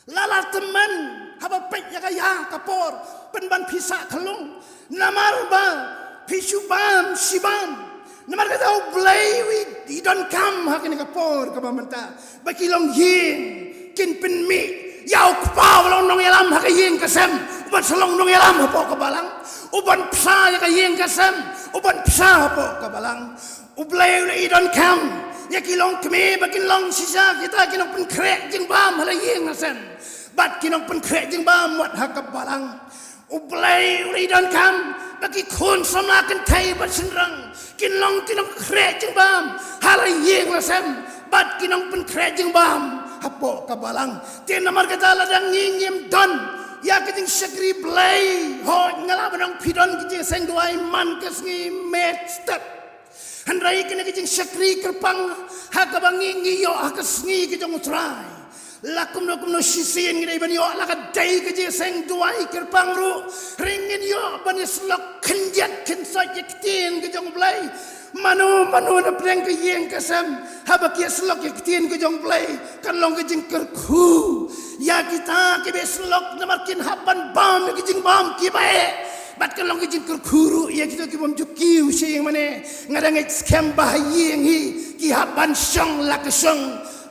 La la tymmen haba peit ïa ka ïa ka por pynban phi sah khyllung. Namar ba phi shu bam shi bam. Namar kata U Blei u i donkam ha kane ka por kaba mynta ba ki longïing kin pynmih ïa u kpa uba long nongïalam ha ka ïing ka sem, uban sa long nongïalam hapoh ka balang, uban bsa ïa ka ïing ka sem, uban bsa hapoh ka balang. U Blei u la i donkam ïa ki longkmie ba kin long shisha kita ki nongpynkhreh jingbam ha la ïing la sem bad ki nongpynkhreh jingbam wat ha ka balang. U Blei u la i donkam ba ki khun samla kynthei bad shynrang kin long ki nongkhreh jingbam ha la ïing la sem bad ki nongpynkhreh jingbam hapoh ka balang. Te namar kata lada ngi ngim don ïa ka jingshakri Blei, hooid nga lah ban ong phi don ka jingïaseng duwai man ka sngi met step. Hynrei kane ka jingshakri kyrpang ha kaba ngi ngi ïoh ha ka sngi ka jong U Trai, la kumno kumno shisien ngi dei ban ïoh, la ka dei ka jingïaseng duwai kyrpang ruh, hynrei ngin ïoh ban ïasyllok khyndiat khynsoit ïa ka ktien ka jong U Blei. Mano mano na pdeng ka ïing ka sem haba ki ïasyllok ïa ka ktien ka jong U Blei kan long ka jingkyrkhu ïa kita kiba ïasyllok, namar kin hap ban bam ïa ka jingbam kiba eh. Bad kan long ka jingkyrkhu ruh ïa kito ki bym ju kiew sha ïing mane. Nga dang ngeit skhem ba ha ïing hi ki hap ban shong la ka shong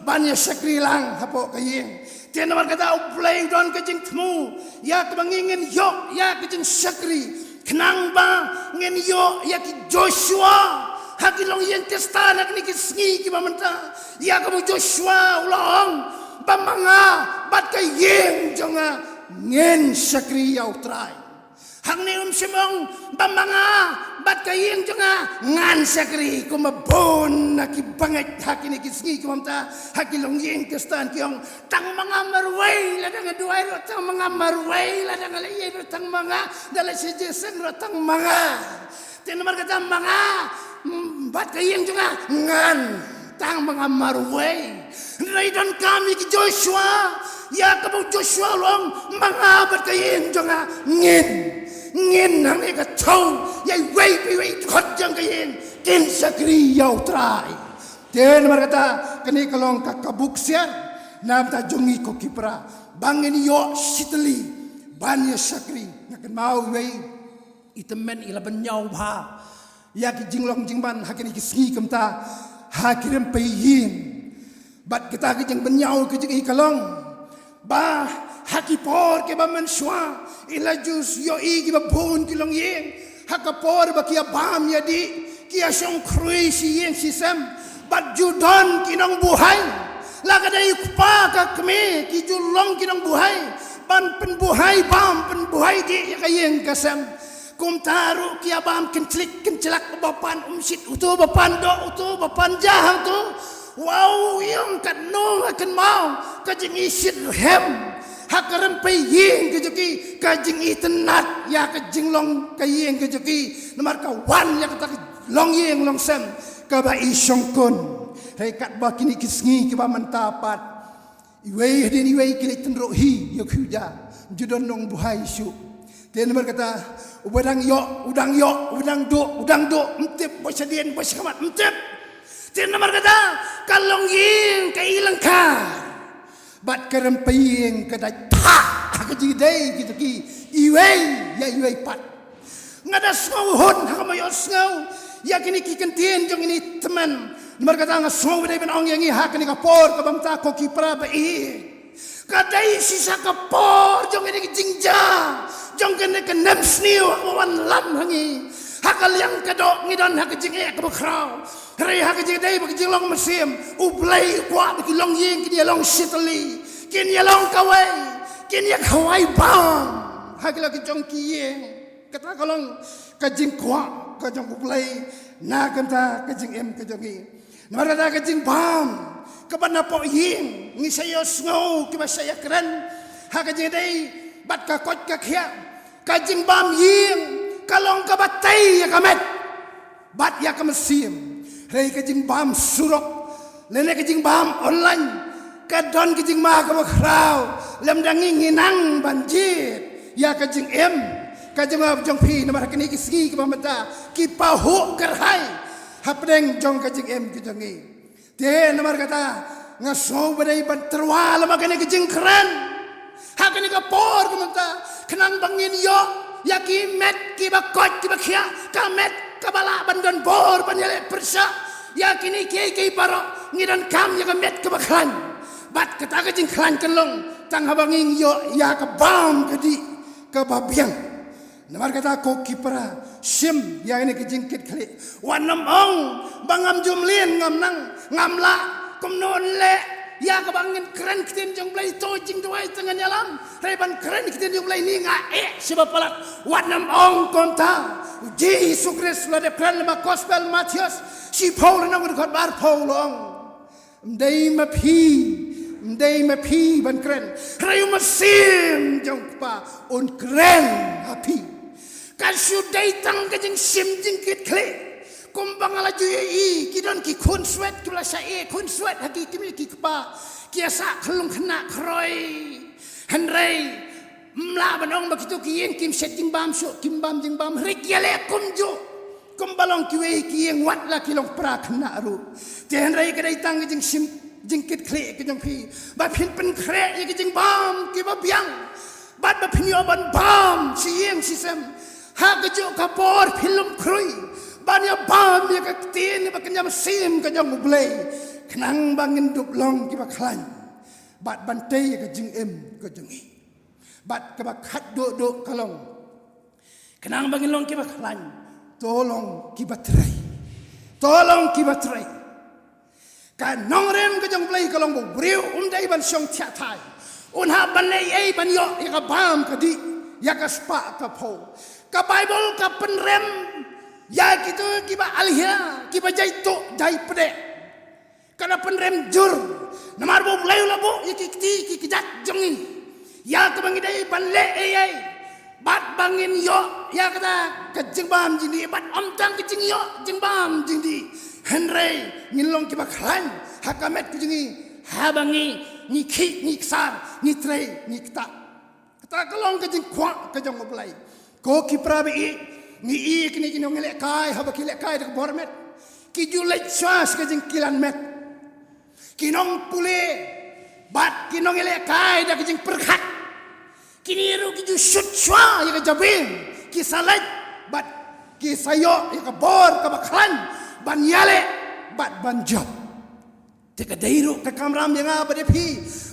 ban ïa shakri lang hapoh ka ïing. Te namar kata U Blei u don ka jingthmu ïa kaba ngi ngin ïoh ïa ka jingshakri khnang ba ngin ïoh ïa ki Joshua ha ki longïing Khristan ha kine ki sngi kiba mynta. Ïa kaba u Joshua u la ong ba ma nga bad ka ïing jong nga ngin shakri ïa U Trai. Hangne um shym ong ba ma nga bad ka ïing jong nga ngan shakri, kumba bun na ki bangeit ha kine ki sngi kiba mynta ha ki longïing Khristan ki ong tang ma nga marwei, lada nga duwai ruh tang ma nga marwei, lada nga leh ïing ruh tang ma nga, da leit sha jingïaseng ruh tang ma nga. Te namar kata ma nga, mm, bad ka ïing jong nga ngan tang ma nga marwei. Hynrei donkam ïa ki Joshua, ïa kaba u Joshua u la ong ma nga bad ka ïing jong nga ngin, ngin hangne ka thew ïa iwei pa iwei i dkhot jong ka ïing kin shakri ïa U Trai. Te namar kata kane ka long ka, ka buk siar na bynta jong ngi ko ki para ba ngin ïoh shitylli ban ïa shakri. Nga kynmaw iwei i tymmen i la bynñiaw bha ïa ki jinglong jingman ha kine ki sngi kumta ha ki rympei ïing. Bad kata ka jingbynñiaw ka jingïaleh ka long ba ha ki por kiba mynshuwa i la ju ïohi kiba bun ki longïing ha ka por ba ki ïa bam ïa dih ki ïa shong khrui shi ïing shi sem. Bad ju don ki nongbuhai, la ka dei u kpa ka kmie, ki ju long ki nongbuhai ban pynbuhai bam pynbuhai dih ïa ka ïing ka sem. Kumta ruh ki ïa bam kynchlik kynchlak, ba pan umshit uto, ba pan doh uto, ba pan jah uto. Wow, ïong katno nga kynmaw ka jingïashit rhem ha ka rympei ïing ka jong ki, ka jingïatynnad ïa ka jinglong ka ïing ka jong ki. Namar ka wan ïa kata ka longïing longsem kaba i shongkun. Hynrei katba kine ki sngi kiba mynta pat, iwei hadien iwei ki leit tynruh hi ïa u khiew ja, ym ju don nongbuhai shuh. Te namar kata, uba dang ïoh, u dang ïoh, u dang duh, u dang duh, ym tip ba shadien ba shakhmat, ym tip. Te namar kata, ka longïing ka i lyngkar. Bad ka rympei ïing ka dait phah ha ka jingdei kito ki iwei ïa iwei pat. Nga da sngew hun ha ka ba ïohsngew ïa kine ki kyntien jong kine ki tymmen. Namar kata nga sngew ba dei ban ong ïa ngi ha kane ka por kaba mynta ko ki para ba ïeit. Ka dei shisha ka por jong kane ka jingjia jong kane ka nemsniew kaba wan lam ha ngi. Ha ka liang ka doh ngi don ha ka jingeh kaba khraw. Hynrei ha ka jingdei bad ka jinglong mynsiem, U Blei u kwah ba ki longïing kin ïa long shi tylli, kin ïa long kawei, kin ïa kawei bam ha ki la ki jong ki ïing. Kata ka long ka jingkwah ka jong U Blei na ka bynta ka jingim ka jong ngi. Namar kata ka jingbam kaba napoh ïing ngi sa ïohsngew kiba sa ïakren ha ka jingdei bad ka koit ka khiah. Ka jingbam ïing ka long kaba tei ïa ka met bad ïa ka mynsiem. Hynrei ka jingbam surok lane ka jingbam online ka don ka jingma kaba khraw. Lymda ngi ngi nang ban jied ïa ka jingim ka jong nga jong phi namar ha kine ki sngi kiba mynta ki pahuh kyrhai hapdeng jong ka jingim ka jong ngi. Te namar kata nga sngew ba dei ban tyrwa lem ha kane ka jingkren ha kane ka por ka mynta, khnang ba ngin ïoh ïa ki met kiba koit kiba khiah, ka met kaba lah ban don bor ban ïaleh pyrshah ïa kine kiei kiei baroh. Ngi donkam ïa ka met kaba khlaiñ. Bad kata ka jingkhlaiñ kan long tang haba ngin ïoh ïa ka bam ka dih kaba biang. Namar kata ko ki para, shim ïa kane ka jingkitkhlieh. Wat nym ong ba ngam ju mlien, ngam nang, ngam lah, kumno yn leh ïa kaba ngin kren ktien jong U Blei? To jingduwai te ngan ïalam. Hynrei ban kren ktien jong U Blei ni nga eh shibun palat. Wat nym ong kumta. U Jisu Khrist u la dep kren lem ha Gospel Mathaios shiphew lynnong, dkhot arphew, u la ong, ym dei ma phi, ym dei ma phi ban kren, hynrei U Mynsiem jong U Kpa un kren ha phi. Ka shu dei tang ka jingshim jingkitkhlieh. Kumba nga la ju ïohi ki don ki khun swet kiba la shah ïeh khun swet ha ki kmie ki kpa, ki ïa sah khyllung khynnah khroi. Hynrei ym lah ban ong ba kito ki ïing kim shet jingbam shuh, kim bam jingbam, hynrei ki ïaleh kumjuh. Kumba long kiwei ki ïing wat la ki long para khynnah ruh. Te hynrei ka dei tang ka jingshim jingkitkhlieh ka jong phi ba phin pynkhreh ïa ki jingbam kiba biang. Bad ba phin ïoh ban bam shi ïing shi sem. Ha kajuh ka por phin lum khrui ban ïa bam ïa ka ktien ba kynja mynsiem ka jong U Blei, khnang ba ngin dup long kiba khlaiñ bad ban tei ïa ka jingim ka jong ngi. Bad kaba khatduh duh ka long, khnang ba ngin long kiba khlaiñ, to long kiba trei. To long kiba trei. Ka nongrim ka jong U Blei ka long ba u briew um dei ban shong thiah thai. Un hap ban leh ei ban ïoh ïa ka bam ka dih, ïa ka spah ka phew. Ka Baibl ka pynrem ïa kito kiba alhia, kiba jaituh jaipdeh. Ka da pynrem jur. Namar ba U Blei u la buh ïa ki kti ki kjat jong ngi ïa kaba ngi dei ban leh ei ei bad ba ngin ïoh ïa kata ka jingbam jingdih, bad ym tang ka jingïoh jingbam jingdih, hynrei ngin long kiba khlaiñ ha ka met ka jong ngi haba ngi ngi khih ngi ksar, ngi trei ngi ktah. Kata ka long ka jingkwah ka jong U Blei. Ko ki para ba ïeit, ngi ïohi kine ki nonglehkai haba ki lehkai da ka bor met, ki ju leit shuwa sha ka jingkilan met. Ki nongpule bad ki nonglehkai da ka jingpyrkhat, kine ruh ki ju shut shuwa ïa ka jabieng, ki sa leit bad ki sa ïoh ïa ka bor kaba khlaiñ ban ïaleh bad ban jop. Te ka dei ruh ka kamram ïa nga bad ïa phi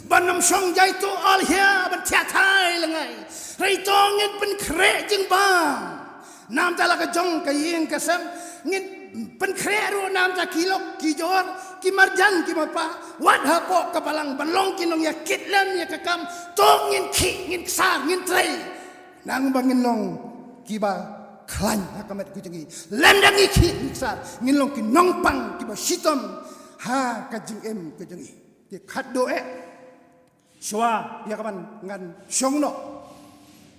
ban ym shong jaituh alhia ban thiah thai lyngai. Hynrei to ngin pynkhreh jingbam. Namar la ka jong ka ïing ka sem, ngin pynkhreh ruh namar ki lok ki jor, ki marjan ki mapa, wat hapoh ka balang ban long ki nongïakit lem ïa ka kam. To ngin khih, ngin ksar, ngin trei, nang ba ngin long kiba khlaiñ ha ka met ka jong ngi. Lymda ngi khih ngi ksar, ngin long ki nongpang kiba shitom ha ka jingim ka jong ngi. Te khatduh eh, shuwa ïa kaban ngan shong noh,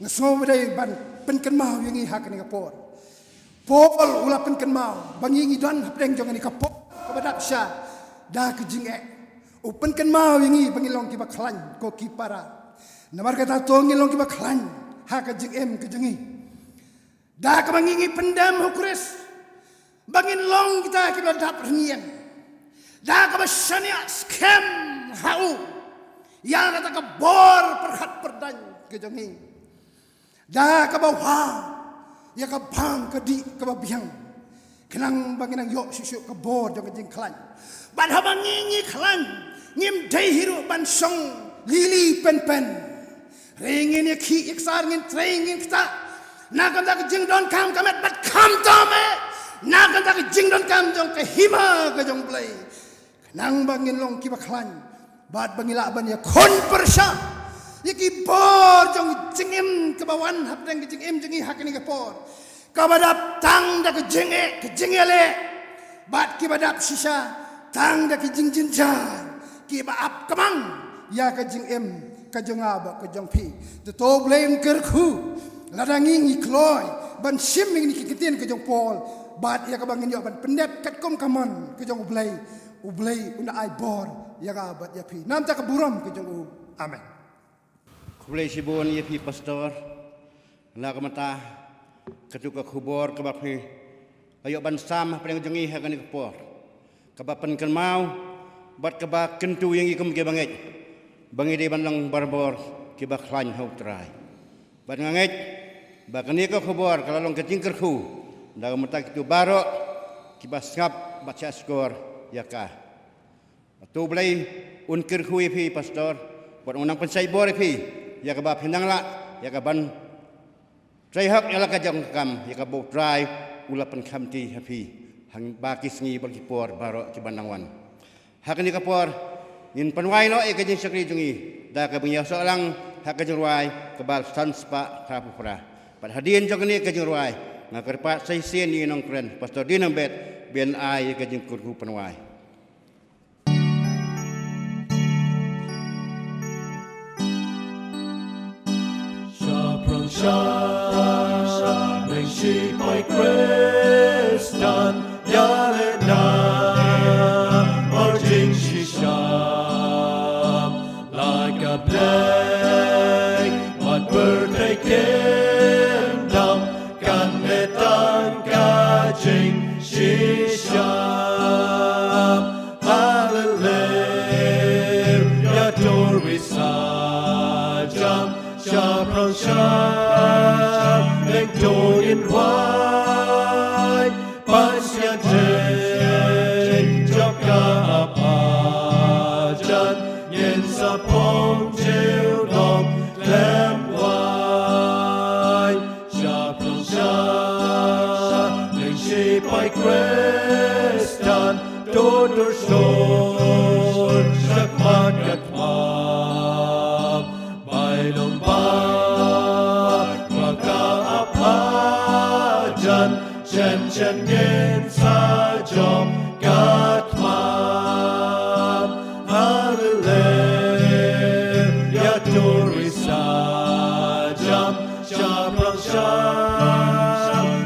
nga sngew ba dei ban pynkynmaw ïa ngi ha kane ka por. Paul u la pynkynmaw ba ngi ngi don hapdeng jong kane ka por kaba dap sha da ka jingeh. U pynkynmaw ïa ngi ba ngin long kiba khlaiñ, ko ki para. Namar kata to ngin long kiba khlaiñ ha ka jingim ka jong ngi. Da kaba ngi ngi pyndem ha u Khrist ba ngin long kita kiba dap rynïeng. Da kaba shaniah skhem ha u ïa kata ka bor pyrkhat pyrdaiñ ka jong ngi. Da kaba wad ïa ka bang ka dih kaba biang. Khnang ba ngin nang ïoh shuh shuh ka bor jong ka jingkhlaiñ. Bad haba ngi ngi khlaiñ ngim dei hi ruh ban shong lili penpen. Hynrei ngin ïa khih ïa ksar, ngin trei, ngin ktah na ka bynta ka jingdonkam ka met bad khamtam eh na ka bynta ka jingdonkam jong ka hima ka jong U Blei. Khnang ba ngin long kiba khlaiñ bad ba ngin lah ban ïakhun pyrshah ïa ki bor jong jingim kaba wan hapdeng ka jingim jong ngi ha kane ka por, kaba dap tang da ka jingeh, ka jingïaleh, bad kiba dap shisha tang da ka jingjynjar kiba ap kmang ïa ka jingim ka jong nga bad ka jong phi. Te to U Blei un kyrkhu lada ngi ngi kloi ban shim ïa kine ki ktien ka jong u Paul bad ïa kaba ngin ïoh ban pyndep katkum ka mon ka jong U Blei. U Blei un ai bor ïa nga bad ïa phi. Namar ka burom ka jong u. Amen. Khublei shibun ïa phi Pastor. Na ka bynta katu ka khubor kaba phi la ïoh ban sam hapdeng jong ngi ha kane ka por, kaba pynkynmaw bad kaba kyntu ïa ngi kum kiba ngeit ba ngi dei ban long barabor kiba khlaiñ ha U Trai. Bad nga ngeit ba kane ka khubor ka la long ka jingkyrkhu na ka bynta kito baroh kiba sngap bad shah shkor ïa ka. To U Blei un kyrkhu ïa phi Pastor bad un nang pynshai bor ïa phi ïa kaba phin nang lah ïa ka ban trei hok ïa la ka jong ka kam ïa kaba U Trai u la pynkhamti ha phi haba ki sngi bad ki por baroh kiban nang wan. Ha kane ka por ngin pynwai noh ïa ka jingshakri jong ngi da kaba ngin ïasoh lang ha ka jingrwai kaba san spah phra phew phra. Bad hadien jong kane ka jingrwai nga kyrpad sa shisien ïa i nongkren Pastor Dina Beth ban ai ïa ka jingkyrkhu pynwai. Shaphrang sha meng shipai Khristan ïaleh na marjing shisha. Like a plague, but birthday came down, kan metang ka jingshisha. Hallelujah, glory sa jam, shaphrang sha meng to ngin wai. Pasian jing jop ka ap hajan, ngin sa phong jiw nong khlem wai. Shaphrang sha meng shipai Khristan, to dur shon shakmat ka tmam. Bai long ba ka ap hajan, shen shen ngin sa jop ka tmam. Hallelujah, glory sa jam, shaphrang sha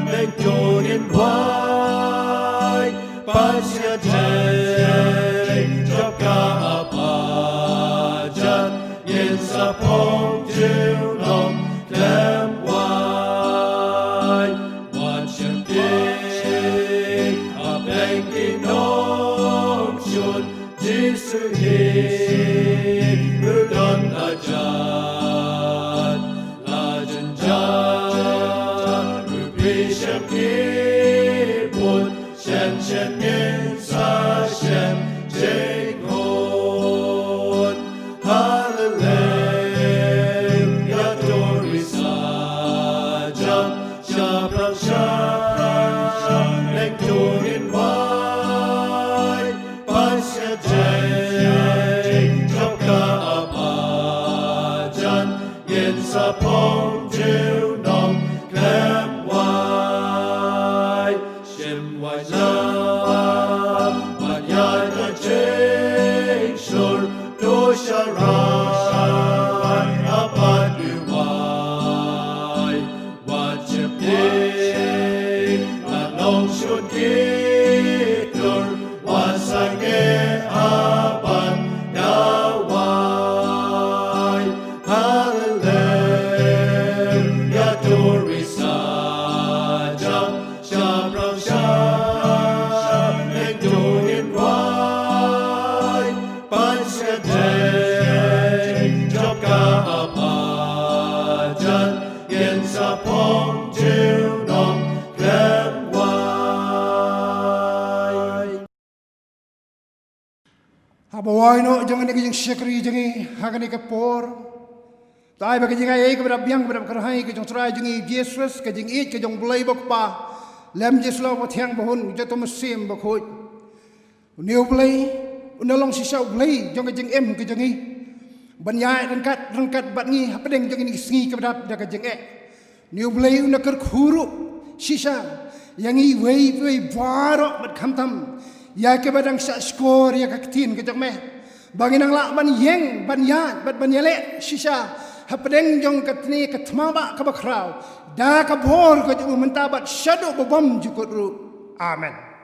meng to ngin wai. Pasian jing jop ka ap hajan, ngin sa phong jiw nong khlem wai. Wat sheptieng hapdeng ki nongshun, Jisu hi u don hajan. La jynjar ruh phi shem ki bun, shen shen ngin sa shem jinghun. Hallelujah, glory sa jam, shaphrang sha meng to ngin wai. Pasian jing jop ka ap hajan, ngin sa phong jiw nong khlem wai. Shim wai na bad ïaid na Kin sa phong jiw nongkhlem wai. Haba wai noh jong kane ka jingshakri jong ngi ha kane ka por, to ai ba ka jingai ei kaba dap biang kaba dap kyrhai ka jong Trai jong ngi Jesus, ka jingïeit ka jong Blei ba Kpa, lem Jesla ba thiang ba hun, joto mynsiem ba khuid. Une U Blei un da long shisha U Blei jong ka jingim ka jong ngi, ban ïaid ryngkat ryngkat bad ngi hapdeng jong kine ki sngi kiba dap da ka jingeh. Une U Blei un da kyrkhu ruh shisha ïa ngi iwei pa iwei baroh bad khamtam ïa kiba dang shah shkor ïa ka ktien ka jong me, ba ngin nang lah ban ïeng ban ïaid bad ban ïaleh shisha hapdeng jong katne ka thma bah kaba khraw, da ka bor ka jong u mynta bad shaduh ba bymjukut ruh. Amen.